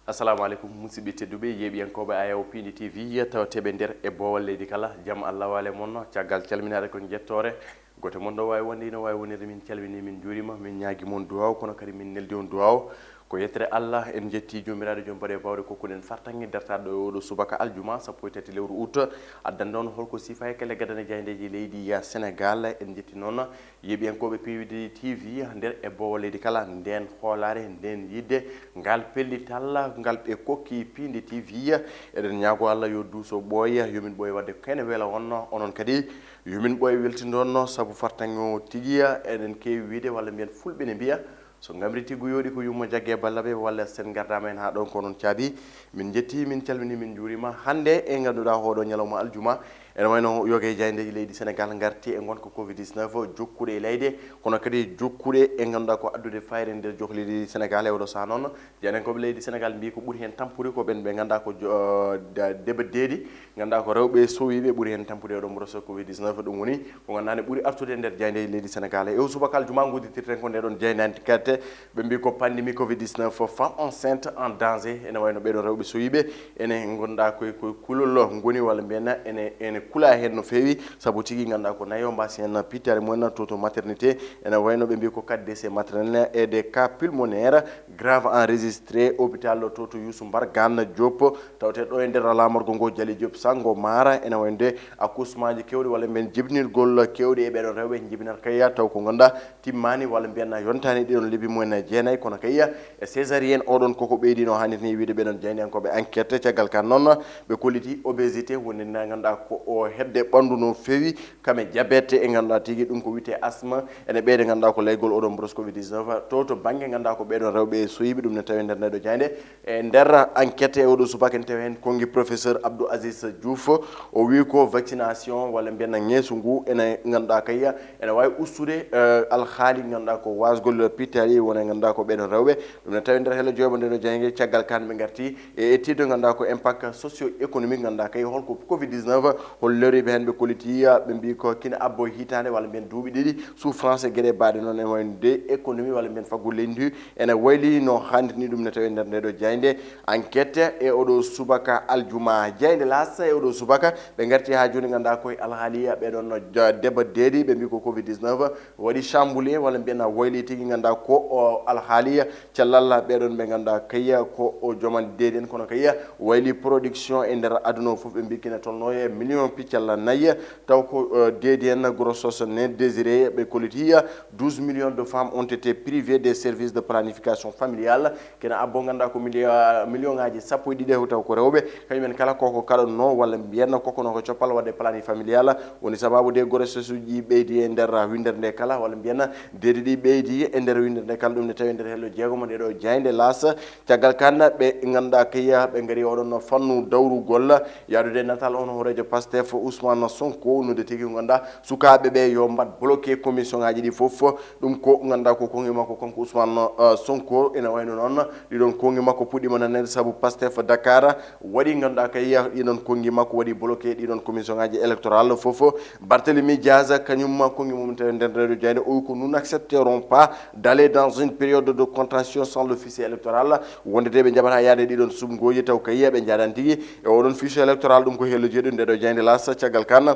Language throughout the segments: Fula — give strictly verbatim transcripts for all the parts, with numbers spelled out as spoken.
Assalamu aleykum, musidɓe tedduɓe, yeeɓiyankooɓe Ayaw Piindi T V, tawteeɓe nder e boowal leydi kala. Jam Allah waale mon. Caggal calminaare ko njettoore. Gooto mon ɗo waawi wonde ina waawi wonirde, min calminii, min njuuriima, min ñaagii mon duwaaw, kono kadi min neldi on duwaaw. Ko yettere Allah, en njetti Joomiraaɗo Joom Baɗe Baawɗe, kokkuɗen fartaŋŋe dartaaɗo e oɗo subaka aljuma sappo e tati lewru août. Addan ɗon holko sifa e kelle gadane jaayndeeji leydi ya Senegal. En njetti noon yeeɓiyankooɓe P V D T V nder e boowal leydi kala, ndeen hoolaare, ndeen yiɗde, ngal pellital, ngal ɓe kokki Piindi T V. Eɗen ñaago Allah yo duuso ɓooya, yo min ɓooy waɗde kene wela on, onon kadi yo min ɓooy weltinde on, sabu fartaŋŋe o tigi, eɗen keewi wiide, walla mbiyen fulɓe ne mbiya, so ngamri tiggu yooɗi ko yumma jagge ballaɓe, walla sen ngardaama en haa ɗon ko onon caabi. Min njetti, min calmini, min njuuriima. Hannde e ngannduɗaa oɗo ñalawma aljuma, ene wayno yoga e jaayndeeji leydi Senegal ngarti e ngonka covid dix-neuf, jokkuɗe e leyɗe, kono kadi jokkuɗe e ngannduɗaa ko addude fayre nder jook leydi Senegal e oɗo sahaa noon. Jaayndenkooɓe leydi Senegal mbii ko ɓuri heen tampude ko ɓen ɓe ngannduɗaa ko jo-, da-, deba deedi, ngannduɗaa ko rewɓe sowiiɓe ɓuri heen tampude e oɗo mboros covid dix-neuf. Ɗum woni ko ngannduɗaa ne ɓuri artude e nder jaayndeeji leydi Senegal. E o subaka aljuma ngudditirten ko nde ɗon jaaynde enquête, ɓe mbii ko pandémie covid dix-neuf, femme enceinte en danger, ene wayno ɓeɗon rewɓe sowiiɓe, ene ngonnduɗaa koye, koye kulol ngoni, walla mbiyen ene, ene kula heen no feewi, sabu tigi ngannduɗaa ko nayo mbaasi heen pittaali mumen to, to maternité, ene wayno ɓe mbii ko quatre décès maternel et des cas pulmonaires graves enregistrés hôpital to, to Youssou Mbargane Diop, tawte ɗo e nder laamorgo ngo Jali Diop Sango Mara, ene wayno de accouchement ji kewɗi, walla mbiyen jibinirgol kewɗi e ɓeɗon rewɓe jibinat kayya, taw ko ngannduɗaa timmaani, walla mbiyen yontaani ɗiɗon lebbi mumen jeenayi, kono kayya e césarienne oɗon koko ɓeydino, hannde ni wiide ɓeɗon jaayndiyankooɓe enquête. Caggal kan noon ɓe kolliti obésité, woni na ngannduɗaa ko o hedde ɓanndu no feewi, kame diabète e ngannduɗaa tigi ɗum ko wiyetee asthme, ene ɓeyde ngannduɗaa ko laygol oɗon mboros covid dix-neuf, to, to bannge ngannduɗaa ko ɓeɗon rewɓe sowiiɓe, ɗum ne tawi nder ndeɗo jaaynde. E nder enquête e oɗo subaka en tawi heen konngi professeur Abdou Aziz Diouf, o wii ko vaccination walla mbiyen ŋeesu ngu ene ngannduɗaa kayya ene waawi ustude, eh, alhaali ngannduɗaa ko wasgol pittaali wona ngannduɗaa ko ɓeɗon rewɓe. Ɗum ne tawi nder hello jooma ndeɗo jaaynde, caggal kan ɓe ngarti e ettude ngannduɗaa ko impact socio-économique ngannduɗaa kay holko covid dix-neuf, hol lewriɓe heen ɓe kolliti, ɓe mbii ko kina abbo hitaande walla mbiyen duuɓi ɗiɗi, souffrance e geɗe baɗe noon e wayde économie walla mbiyen faggu leydi ndi ene wayli no hannirta ni. Ɗum ne tawi nder ndeɗo jaaynde enquête e oɗo subaka aljuma. Jaaynde L'As e oɗo subaka ɓe ngarti haa jooni ngannduɗaa koye alhaaliya ɓeɗon ja-, deba deedi, ɓe mbii ko covid dix-neuf waɗi chamboulé walla mbiyen wayli tigi ngannduɗaa ko o alhaaliya cellal ɓeɗon ɓe ngannduɗaa kayya ko o joman deedi en, kono kayya wayli production e nder aduna o fof ɓe mbii kina tolno e million piccalla nayi, taw ko, eh, deedi en grossesse non désirée ɓe kolliti. Douze millions de femmes ont été privées des services de planification familiale. Kena abbo ngannduɗaa ko million, million ngaji sappo e ɗiɗi, taw ko rewɓe, kañum en kala koko kaɗonno walla mbiyen kokkono ko coppal waɗde planning familial. Woni sababu de grossesse uji ɓeydi e nder winndere nde kala, walla mbiyen deedi ɗi ɓeydi e nder winndere nde kala. Ɗum ne tawi nder hello jeegomo nde ɗo jaaynde L'As. Caggal kan ɓe ngannduɗaa kayya ɓe ngari oɗon fannu dawrugol, yaadude natal on hooreejo Pastef Ousmane Sonko, nodde tigi ko ngannduɗaa sukaaɓe ɓe yo mbaɗ bloqué commission ngaji ɗi fof. Ɗum ko ngannduɗaa ko konngi makko kanko Ousmane, eh, Sonko. Ina wayno noon ɗiɗon konngi makko puɗɗiima nanede sabu Pastef Dakar waɗi ngannduɗaa kayya ɗiɗon konngi makko waɗi bloqué ɗiɗon commission ngaji électoral fof. Barthélemy Diaz kañum konngi mum tawi nder ndeɗo jaaynde o wi ko nous n'accepterons pas d'aller dans une période de contentieux sans le fichier électoral. Wonde de ɓe njaɓata yaade ɗiɗon subngooji taw kayya ɓe njaadani tigi e oɗon fichier électoral. Ɗum ko hello jeeɗu ndeɗo jaaynde L'As. Caggal kan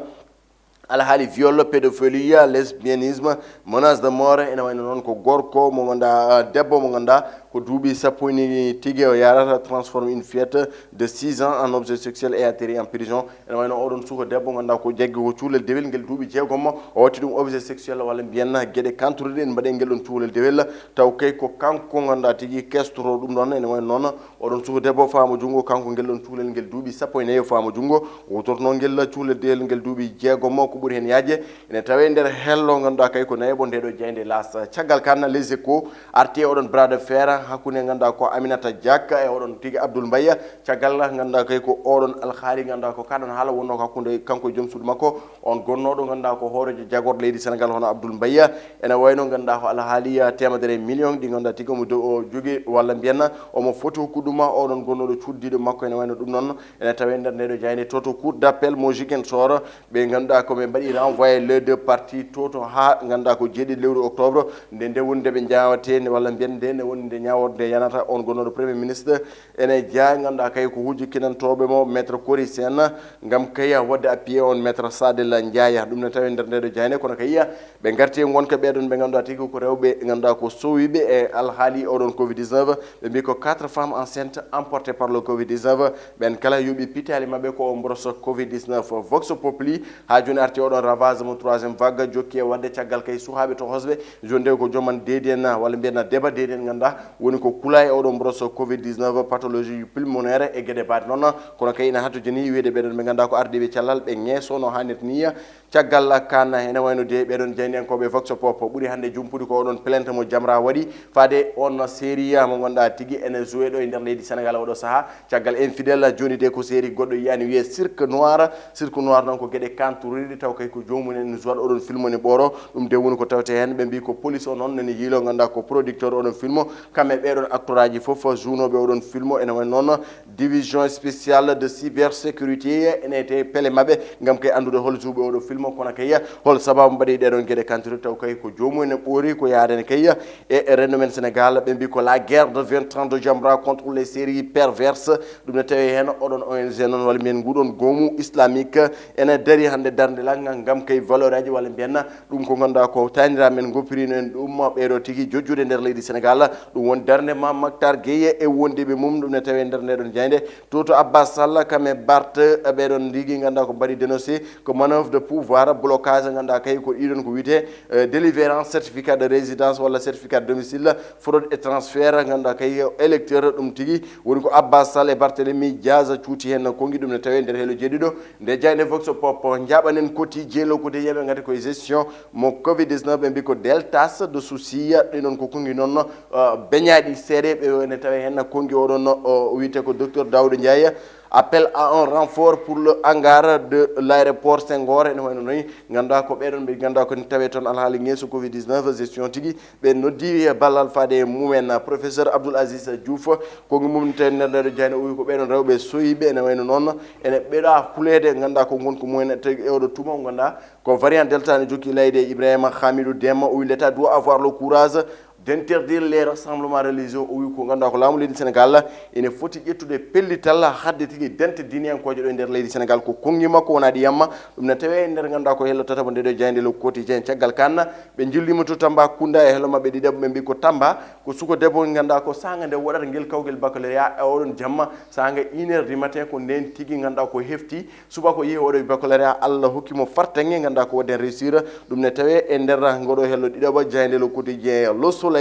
alhaali viol, pédophilie, lesbianisme, menace de mort, ene wayno noon ko gorko mo ngannduɗaa, debbo mo ngannduɗaa ko duuɓi sappo ni tigi o yarata, transforme une fillette de six ans en objet sexuel et atterri en prison. Ene wayno oɗon suka debbo ngannduɗaa ko jaggi ko cuulel dewel ngel duuɓi jeegom, o watti ɗum objet sexuel walla mbiyen geɗe kanturuɗe en mbaɗe ngel ɗon cuulel dewel, taw kay ko kanko ngannduɗaa tigi kestoto ɗum ɗon. Ene wayno noon oɗon suka debbo faamo junngo, kanko ngel ɗon cuulel ngel duuɓi sappo e nayi o faamo junngo, o hutorno ngel cuulel dewel ngel duuɓi jeegom, ko ɓuri heen yaajde ene tawe nder hello ngannduɗaa kay ko nayeɓo ndeɗo jaaynde L'As. Caggal kan Les Échos arti e oɗon bras de fer hakkunde ngannduɗaa ko Aminata Diack e oɗon tigi Abdoul Mbaye. Caggal ngannduɗaa kay ko oɗon alhaali ngannduɗaa ko kaɗon haala wonno ko hakkunde kanko e joom suudu makko on gonnooɗo ngannduɗaa ko hooreejo jagorɗe leydi Senegal hono Abdoul Mbaye. Ene wayno ngannduɗaa ko alhaali teemedere million ɗi ngannduɗaa tigi omo do-, o jogii walla mbiyen omo foti hokkude ɗum oɗon gonnooɗo cuddiiɗo makko. Ene wayno ɗum noon ene tawe nder ndeɗo jaaynde to, to cour d'appel mo Ziguinchor. Ɓe ngannduɗaa ko ɓe mbaɗi renvoyé les deux parties to, to haa ngannduɗaa ko jeeɗiɗi lewru octobre, nde nde woni nde ɓe njaawatee, nde walla mbiyen nde nde woni nde Wonde yanata on gonnoɗo Premier Ministre ene jeyaa, ngannduɗaa kay ko hujji kinantooɓe mo, Maître Kori Sène, ngam kay waɗde appuyé on Maître Sadel Ndiaye. Ɗum ne tawi nder ndeɗo jaaynde, kono kay ɓe ngarti e ngonka ɓeɗon ɓe ngannduɗaa tigi ko rewɓe ngannduɗaa ko sowiiɓe e alhaali oɗon covid dix-neuf. Ɓe mbi ko quatre femmes enceintes emportées par le covid dix-neuf. Ɓen kala yoɓi pitaali maɓɓe ko o mboros covid dix-neuf. Vox Populi haa jooni arti oɗon ravage mo troisième vague jokki e waɗde caggal kay suhaaɓe to hosɓe. Jonde ko joman deedi en walla mbiyen deba deedi en ngannduɗaa woni ko kula e oɗon mboros covid dix-neuf, pathologie pulmonaire e geɗe baɗe noon. Kono kay ina hattojini wiide ɓeɗon ɓe ngannduɗaa ko ardiiɓe cellal ɓe ŋeesono hannirta ni. Caggal kan ene wayno de ɓeɗon jaayndiyankooɓe Vox Pop ɓuri hannde jumpude ko oɗon plainte mo Jamra waɗi faade on série mo ngannduɗaa tigi ene joué ɗo e nder leydi Sénégal oɗo sahaa. Caggal Infidèle, jooni de ko série goɗɗo yiyani wiyee Cirque Noir. Cirque Noir noon ko geɗe kantuririɗe taw kay ko joomum en jouat oɗon film ne ɓooro. Ɗum de woni ko tawte heen. Ɓe mbi ko police o noon nani yiilo ngannduɗaa ko producteur oɗon film. Kamɓe ɓeɗon acteur aji fof juunooɓe oɗon film ene wayno noon division spéciale de cybersécurité ene te pele maɓɓe ngam kay anndude hol juuɓe oɗo film, kono kay hol sababu mbaɗi ɗeɗon geɗe kantiri taw kay ko joomum en ɓoori ko yaadani kay e rendo men Sénégal. Ɓe mbi ko la guerre de vingt ans de Jamra contre les séries perverses. Ɗum ne tawi heen oɗon O N G noon walla mbiyen nguɗon goomu islamique ene dari hannde darnde lanngal ngam kay valeur aji walla mbiyen ɗum ko ngannduɗaa ko taaniraaɓe men ngoppirino en ɗum ɓeɗo tigi jojjude nder leydi Sénégal. Ɗum woni darnde Mame Mactar Gueye e wondiiɓe mum. Ɗum ne tawi nder ndeɗon jaaynde Toto Abbas Sall kam e Bart ɓeɗon ndigi ngannduɗaa ko mbaɗi dénoncé ko manœuvre de pouvoir, blocage ngannduɗaa kay ko ɗiɗon ko wiyetee, eh, délivrance certificat de résidence walla certificat de domicile, fraude et transfert ngannduɗaa kay électeur. Ɗum tigi woni ko Abbas Sall e Barthélémy Diaz cuuti heen konngi. Ɗum ne tawi nder helo jeeɗiɗo nde jaaynde Vox Pop. Njaaɓanen koti jeelo ko de yiyɓe ngati koye gestion mo covid dix-neuf ɓe mbi ko deltas de souci ɗiɗon ko konngi noon, eh, beñaaɗi seeɗe ɓe ene tawi heen konngi oɗon o wiyetee ko docteur Daouda Ndiaye. Appel à un renfort pour le hangar de l'aéroport Senghor ene wayno noon ngannduɗaa ko ɓeɗon ɓe ngannduɗaa ko tawe toon alhaali ŋeeso covid dix-neuf gestion tigi ɓe noddi ballal faade e mumen. Professeur Abdoul Aziz Diouf konngi mum tawi nder ndeɗo jaaynde o wi ko ɓeɗon rewɓe soyiiɓe ene wayno noon ene ɓeɗa huleede ngannduɗaa ko ngonka mumen tawi e oɗo tuma o ngannduɗaa ko variant delta ne jokki layde. Ibrahima Hamidou Deme o wi l'état doit avoir le courage d'interdire les rassemblements religieux. O wi ko ngannduɗaa ko laamu leydi Sénégal ene foti ƴettude pellital haɗde tigi dente diiniyankooje ɗo e nder leydi Sénégal ko konngi makko wona ɗi yamma. Ɗum ne tawi e nder ngannduɗaa ko hello tataɓo ndeɗo jaaynde Le Quotidien. Caggal kan ɓe njillima to Tambacounda e hello maɓɓe ɗiɗaɓo ɓe mbi ko Tamba ko suka debbo ngannduɗaa ko saanga nde waɗata ngel kawgel baccalauréat e oɗon jamma saanga une heure du matin ko nden tigi ngannduɗaa ko hefti. Subaka o yehi oɗo baccalauréat, Allah hokki mo fartaŋŋe ngannduɗaa ko waɗden réussir. Ɗum ne tawe e nder ngoɗo hello ɗiɗaɓo jaaynde Le Quotidien. Le Soleil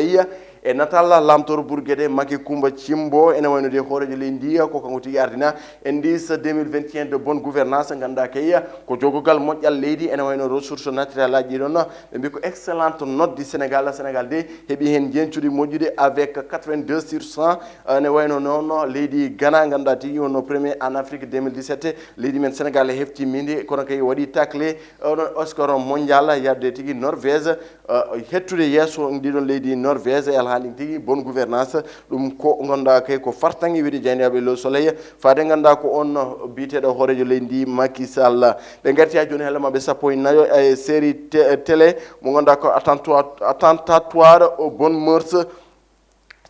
e natal lamtoor Bourguédé Macky Coumba Thimbo ene wayno de hooreejo leydi ndi ko kanko tigi ardina indice deux mille vingt et un de bonne gouvernance ngannduɗaa kay ko jogogal moƴƴal leydi ene wayno ressource naturelle aji ɗi ɗon ɓe mbi ko excellente note du Sénégal. Sénégal de heɓi heen njencuɗi moƴƴude avec quatre-vingt-deux sur cent. Ene wayno noon leydi Ghana ngannduɗaa tigi wonno premier en Afrique deux mille dix-sept. Leydi men Sénégal e hefti mindi kono kay waɗi taclé oɗon oscar mondial yadde tigi Norvège, eh, hettude yeeso ndiɗon leydi Norvège e alhaali tigi bonne gouvernance. Ɗum ko ngannduɗaa kay ko fartaŋŋe wiyde jaayndiyaɓe Le Soleil faade ngannduɗaa ko on biyeteeɗo hooreejo leydi ndi Macky Sall. Ɓe ngarti haa jooni hela maɓɓe sappo e nayo e série te- télé mo ngannduɗaa ko attentat- attentatoire aux bonnes mœurs.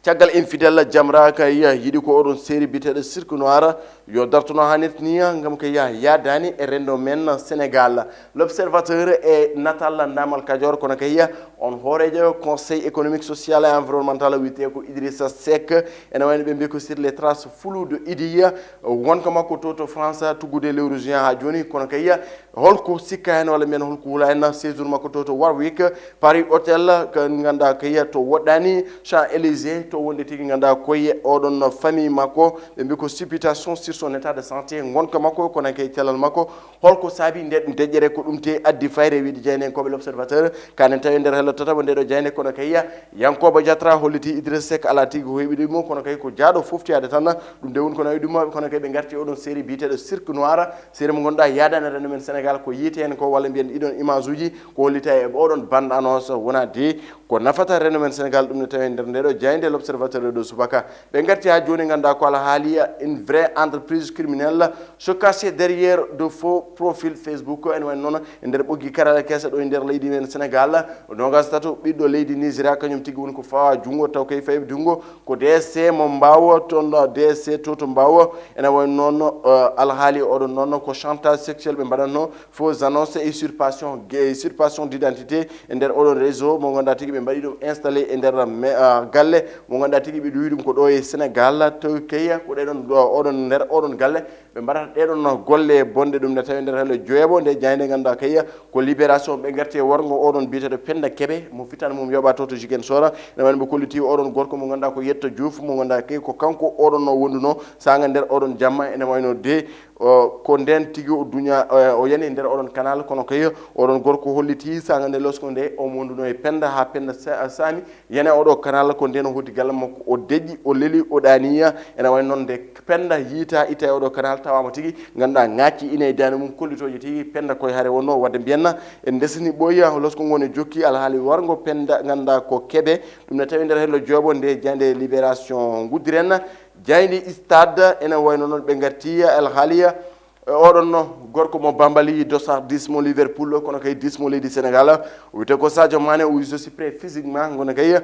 Caggal Infidèle Jamra kay yiɗi ko oɗon série biyeteeɗo Cirque Noir yo dartono haa netta ni ngam kay yaadaani e renndo men Sénégal. L'Observateur e natal Ndamal Kajoor kono kay on hooreejo Conseil économique, social et environnemental wiyetee ko Idrissa Seck ene wayno ɓe mbi ko sur les traces floues de Idy wonka makko to to France tuggude lewru juin haa jooni kono kay holko sikka heen walla mbiyen holko hula heen séjour makko to to Warwick Paris Hôtel ko ngannduɗaa kay to woɗɗaani Champs Élysées to wonde tigi ngannduɗaa koye oɗon famille makko ɓe mbi ko supputation sur son état de santé ngonka makko kono kay cellal makko holko saabi nde deƴƴere ko ɗum te addi fayre wiyde jaayndiyankooɓe L'Observateur kanen tawi nder hello tataɓo ndeɗo jaaynde kono kay Yankoba Diatra holliti Idrissa Seck alaa tigi ko heɓi ɗum kono kay ko jaaɗo foftoyaade tan ɗum de woni ko nawi ɗum kono kay ɓe ngarti oɗon série biyeteeɗo Cirque Noir. Série mo ngannduɗaa yaadaani renndo men Sénégal ko yiyetee heen ko walla mbiyen ɗiɗon image uji ko hollita e oɗon bande annonce wona de ko nafata renndo men Sénégal ɗum ne tawi nder ndeɗo jaaynde L'Observateur ɗo subaka. Ɓe ngarti haa jooni ngannduɗaa ko alhaali une vraie entreprise criminelle se cache derrière de faux profil Facebook ene wayno noon e nder ɓoggi karala keesa ɗo e nder leydi men Sénégal. Sato, ɓiɗɗo leydi Nigeria, kañum tigi woni ko fawa junngo, taw kay fawi junngo ko D S C mo Mbaawo, toon ɗo D S C to, to Mbaawo. Ene wayi noon, eh, alhaali oɗon noon ko chantage sexuel ɓe mbaɗatno, faux annonce et usurpation, e usurpation d'identité e nder oɗon réseau mo ngannduɗaa tigi ɓe mbaɗi ɗum installé e nder me-, ah, galle mo ngannduɗaa tigi ɓe ɗowi ɗum ko ɗo e Sénégal. Tawi kay ko ɗeɗon ɗo, oɗon nder oɗon galle ɓe mbaɗata ɗeɗon golle bonɗe, ɗum ne tawi nder helle joweeɓo nde jaaynde ngannduɗaa kay ko Libération, ɓe ngarti e warngo oɗon biyeteeɗo Penda Kebe mo fitan mum yoɓa to to Ziguinchor. Ene wayno ɓe kolliti oɗon gorko mo ngannduɗaa ko Yetta Diouf, mo ngannduɗaa kay ko kanko oɗon no wonduno saanga nder oɗon jamma. Ene wayno de, o, ko nden tigi o duña, o, o yani nder oɗon canal, kono kay oɗon gorko holliti saanga nde losko nde o wonduno e Penda, haa Penda sa-, saami yani oɗo canal, ko nden o hooti galle makko, o deƴƴi, o leli, o ɗaaniya. Ene wayno noon nde Penda yiita itta e oɗo canal, tawaama tigi ngannduɗaa ŋaacci ina e daande mum, kollitooje tigi Penda koye hare wonno. Wadde mbiyanna en ndesini ɓooya losko ngo ne jokki alhaali warngo Penda ngannduɗaa ko Kebe, ɗum ne tawi nder hello joweeɓo nde jaaynde Libération nguddiren. Jaaynde Stade ene wayno noon ɓe ngarti alhaaliya, e oɗon no gorko mo Bambali, dossard dix mo Liverpool, kono kay dix mo leydi Sénégal, o wiyetee ko Sadio Mané, o wi je suis prêt physiquement, kono kay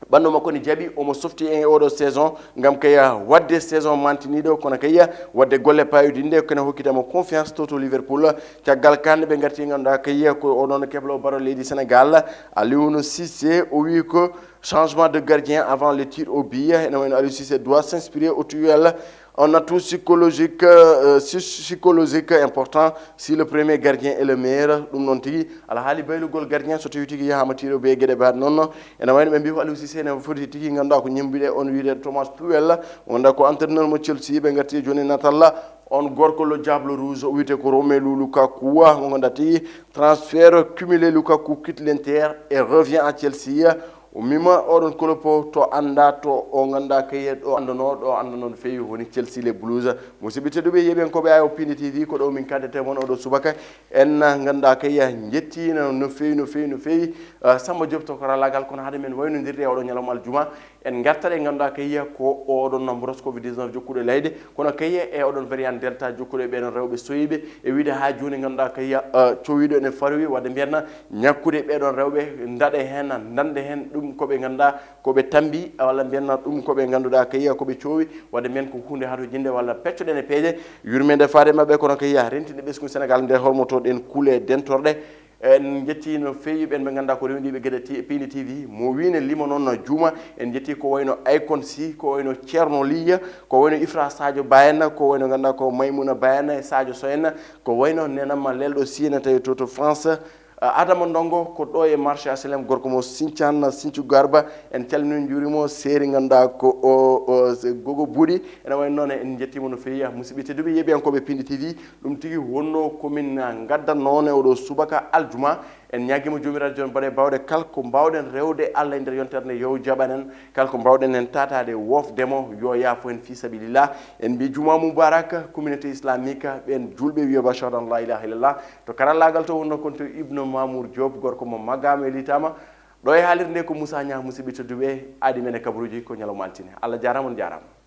ɓanndu makko ne jaɓi, omo softi e oɗo saison ngam kay waɗde saison mantiniiɗo, kono kay waɗde golle payodinɗe, kono hokkitamo confiance to, to Liverpool. Caggal kan ɓe ngarti ngannduɗaa kay ko oɗon keblo baro leydi Sénégal, Aliou Cissé, o wi ko changement de gardien avant le tir au but. Ene wayno Aliou Cissé doit s'inspirer au duel. Un atout psychologique, euh, psy-, psychologique important si le premier gardien est le meilleur. Ɗum noon tigi, alhaali baylugol gardien so tawi tigi yahaama tiro be geɗe baɗe noon. Ene wayno ɓe mbi ko Aliou Cissé ene foti tigi ngannduɗaa ko ñembiɗe on wiyde Thomas Tuchel, mo ngannduɗaa ko entraîneur mo Chelsea, ɓe ngarti jooni natal on gorko le Diable Rouge, o wiyetee ko Romelu Lukaku, mo ngannduɗaa tigi transfert cumulé, Lukaku quitte l'Inter et revient à Chelsea. O mima oɗon club to annda to o ngannduɗaa kay ɗo anndanoo, ɗo anndanoo no feewi woni Chelsea les Blues. Musidɓe tedduɓe, yeeɓiyankooɓe Ayo Pindi T V, ko ɗo min kaddete mon oɗo subaka. En ngannduɗaa kay njettiino no feewi, no feewi, no feewi, ah, Samba Diop to karallaagal, kono hade men waynondirde e oɗo ñalawma aljuma, en ngartat e ngannduɗaa kay ko oɗon mboros covid dix-neuf jokkuɗo e layde, kono kay e oɗon variant Delta jokkuɗo e ɓeɗon rewɓe soyiɓe, e wiide haa jooni ngannduɗaa kay, ah, cowiɗo ene farwi, wadde mbiyanna ñakkude ɓeɗon rewɓe, ndaɗe heen, ndande heen ɗum ko ɓe ngannduɗaa ko ɓe tambi, walla mbiyanna ɗum ko ɓe ngannduɗaa kay ko ɓe coowi, wadde men ko huunde hatojinde walla peccoɗen e peeje yurmeende faade maɓɓe, kono kay rentinde ɓesngu Sénégal nde hormotoɗen kuule dentorɗe. En njetti no feewi ɓen ɓe ngannduɗaa ko rewndiiɓe geɗe ti-, Pindi T V, mo wiine limo noon no juuma. En njetti ko wayno Icon Sy, ko wayno Ceerno Liya, ko wayno Ifra Sadio Bayana, ko wayno ngannduɗaa ko Maymuna Bayana e Sadio Sow en, ko wayno nenam ma lelɗo Sina tawi to, to France. Ah, Adama Ndongo ko ɗo e marché H L M, gorko mo Sinthiane, Sinthiou Garba. En calminii, njuuriima mo, seeri ngannduɗaa ko o, o, se-, Gogo Buuɗi. Ene wayi noon en njettiima no feewi, ah, musidɓe tedduɓe, yeeɓiyankooɓe Pindi T V. Ɗum tigi wonno ko min, ah, ngaddatnoo on e oɗo subaka aljuma. En ñaagiima Joomiraaɗo jom baɗe baawɗe, kala ko mbaawɗen rewde Allah e nder yontere nde, yo jaɓan en. Kala ko mbaawɗen en tataade, wofde mo, yo yaafo en fii sabilillah. En mbi juma mubarak, communauté islamique, ɓen julɓe wiyo ba ashhadu an la ilaha illallah. To karallaagal to wonno kon to Ibnu Mamour Diop, gorko mo Magama e Litama. Ɗo e haalirde nde ko Moussa Niang, musidɓe tedduɓe, aadi men e kabaruuji ko ñalawma altine. Allah jaaraama, on jaaraama.